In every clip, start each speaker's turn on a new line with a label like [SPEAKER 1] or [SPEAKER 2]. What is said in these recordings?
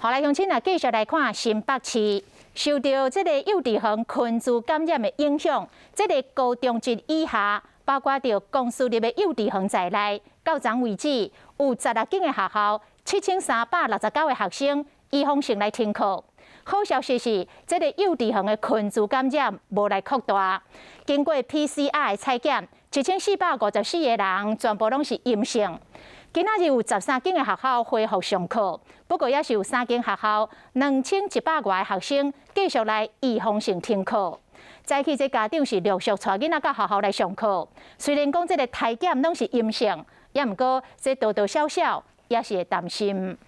[SPEAKER 1] 好來，鄉親啊，繼續來看新北市受著這個幼稚園群聚感染的影響，這個高中職以下，包括著公私立的幼稚園在內，到昨為止有16間的學校，7369個學生預防性來停課。好消息是，這個幼稚園的群聚感染無來擴大。經過 PCR 的採檢，1454個人全部攏是陰性。今仔日有13間的學校恢復上課，不過也是有三間學校2100外個學生繼續來預防性停課。早起這家長是陸續帶囡仔到學校來上課，雖然講這個篩檢攏是陰性，也毋過這多多少少也是會擔心。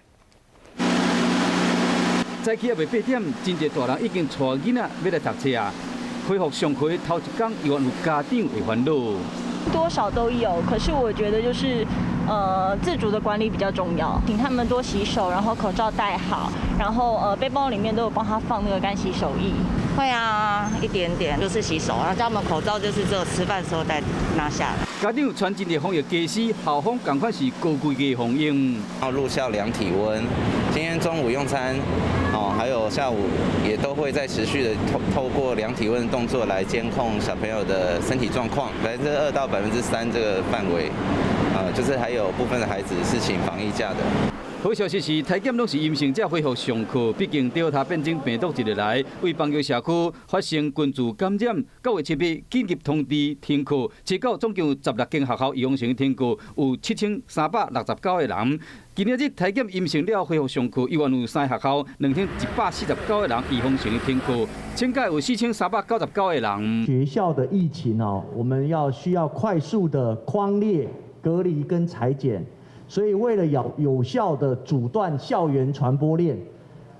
[SPEAKER 2] 早起猶未8點，真濟大人已經帶囡仔欲來讀冊啊！恢復上課頭一工，猶原有家長會煩惱。
[SPEAKER 3] 多少都有，可是我覺得就是，自主的管理比較重要，請他們多洗手，然後口罩戴好，然後背包裡面都有幫他放那個乾洗手液。
[SPEAKER 4] 會啊，一點點，就是洗手，然後叫他們口罩就是只有吃飯時候再拿下來。
[SPEAKER 2] 家長傳真濟防疫家私，校方仝款是高規格防疫。
[SPEAKER 5] 然後入校量體溫，今天中午用餐，哦，還有下午也都會在持續的透過量體溫的動作來監控小朋友的身體狀況，2%到3%這個範圍，啊，就是還有部分的孩子是請防疫假的。
[SPEAKER 2] 好消息是，篩檢攏是陰性，才恢復上課。畢竟德爾塔變種病毒一入來，為枋橋社區發生群聚感染，9月7日緊急通知停課，至到總共有16間學校預防性停課，有7369個人。今仔日篩檢陰性了，恢復上課，猶原有三個學校2149個人預防性停課，總計有4399個人。
[SPEAKER 6] 學校的疫情哦，我們要需要快速的匡列、隔離跟採檢。所以，為了有效的阻斷校園傳播鏈，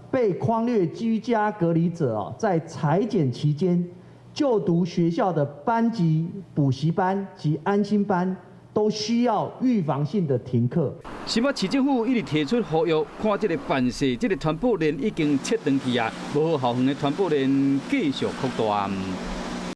[SPEAKER 6] 被匡列居家隔離者啊，在採檢期間就讀學校的班級、補習班及安親班都需要預防性的停課。
[SPEAKER 2] 新北市政府一直提出呼籲，看這個辦事，這個傳播鏈已經切斷去啊，無予校園的傳播鏈繼續擴大。